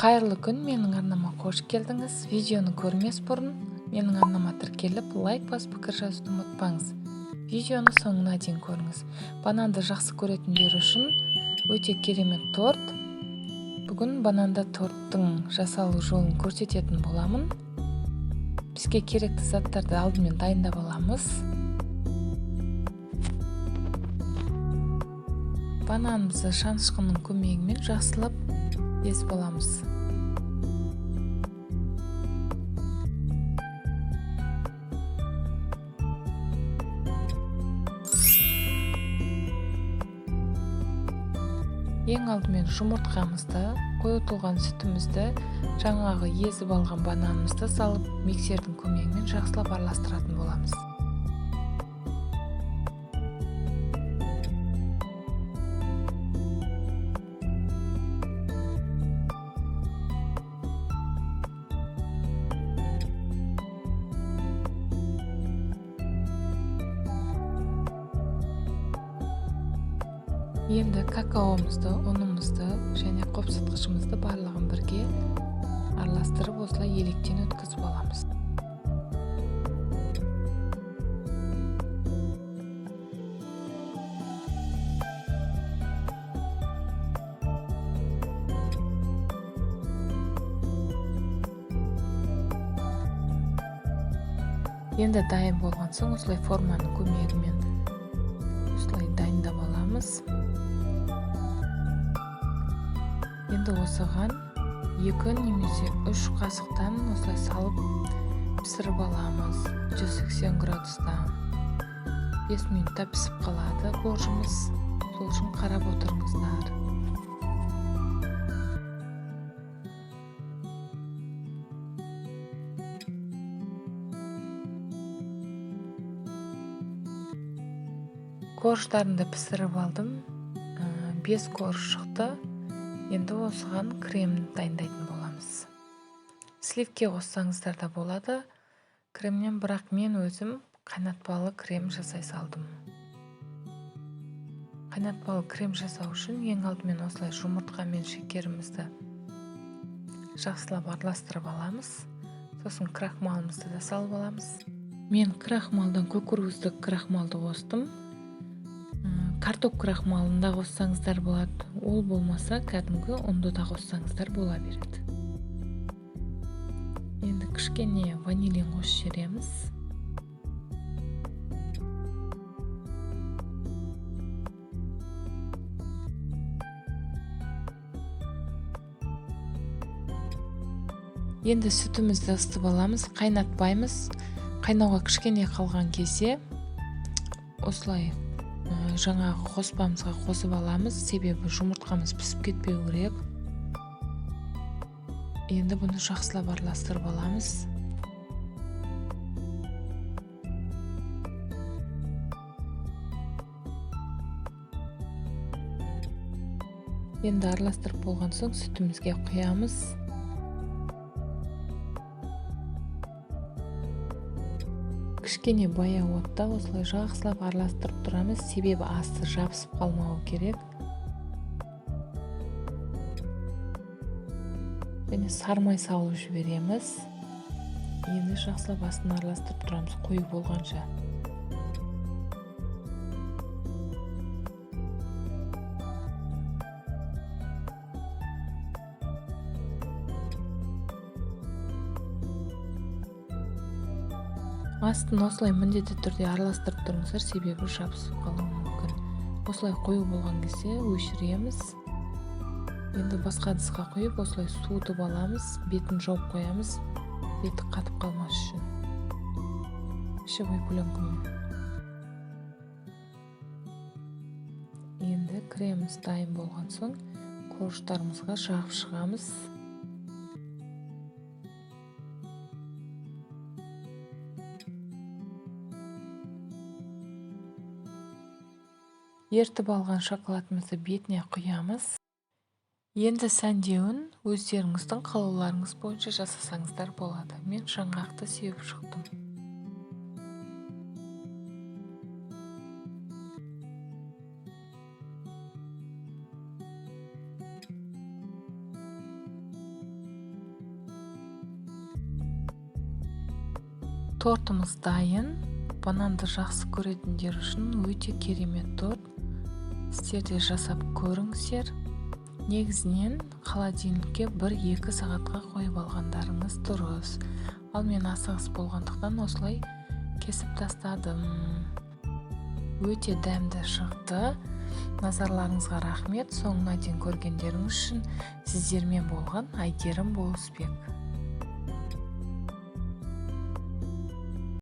Қайырлы күн, менің арнама қош келдіңіз. Видеоны көрмес бұрын менің арнама тіркеліп, лайк басып, пікір жазуды ұмытпаңыз. Видеоны соңына дейін көріңіз. Бананды жақсы көретіндер үшін өте керемет торт. Бүгін бананда торттың жасалу жолын көрсететін боламын. Бізге керекті заттарды алдымен дайындап аламыз. Бананымызды шанышқының көмегімен жақсылап езіп аламыз. Ең алдымен жұмыртқамызды, қойытылған сүтімізді, жаңағы езіп алған бананымызды салып, миксердің көмегімен жақсылап араластыратын боламыз. Енді какаомызды, ұнымызды және қопсытқышымызды барлығын бірге араластырып, осылай електен өткізіп аламыз. Енді дайын болған соң осылай форманың көмегімен осылай дайындап аламыз. Енді осыған 2 немесе 3 қасықтан осылай салып пісіріп аламыз. 180 градуста 5 минутта пісіп қалады коржымыз. Сол үшін қарап отырыңыздар. Корждарымды пісіріп алдым. 5 корж шықты. Енді осыған крем дайындайтын боламыз. Сливке қоссаңыздар да болады. Кремнен бірақ мен өзім қайнатпалы крем жасай салдым. Қайнатпалы крем жасау үшін ең алдымен осылай жұмыртқа мен шекерімізді жақсылап араластырып аламыз. Сосын крахмалымызды да салып аламыз. Мен крахмалдан кукурузды крахмалды қостым. Картоп крахмалын да қоссаңыздар болады. Ол болмаса кәдімгі ұнды да қоссаңыздар бола береді. Енді кішкене ванилин қосып жібереміз. Енді сүтімізді ысытып аламыз, қайнатпаймыз. Қайнауға кішкене қалған кезде осылай жаңағы қоспамызға қосып аламыз, себебі жұмыртқамыз пісіп кетпеу керек. Енді бұны жақсылап араластырып аламыз. Енді араластырып болған соң сүтімізге құямыз. Кішкене баяу отта осылай жақсылап араластырып тұрамыз, себебі асты жабысып қалмауы керек. Және сармай салып жібереміз. Енді жақсылап астын араластырып тұрамыз қою болғанша. Астын осылай міндетті түрде араластырып тұрыңыздар, себебі жабысып қалуы мүмкін. Осылай қою болған кезде өшіреміз. Енді басқа ыдысқа құйып, осылай суытып аламыз, бетін жауып қоямыз, беті қатып қалмас үшін. Пищевой пленкамен. Енді креміміз дайын болған соң коржтарымызға жағып шығамыз. Ертіп алған шоколадымызды бетіне құямыз. Енді сәндеуін өздеріңіздің қалауларыңыз бойынша жасасаңыздар болады. Мен жаңғақты сеуіп шықтым. Тортымыз дайын. Бананды жақсы көретіндер үшін өте керемет торт. Сіздер де жасап көріңіздер. Негізінен холодильникке 1-2 сағатқа қойып алғандарыңыз дұрыс. Ал мен асығыс болғандықтан, осылай кесіп тастадым. Өте дәмді шықты. Назарларыңызға рахмет, соңына дейін көргендеріңіз үшін. Сіздермен болған Әйгерім Болысбек.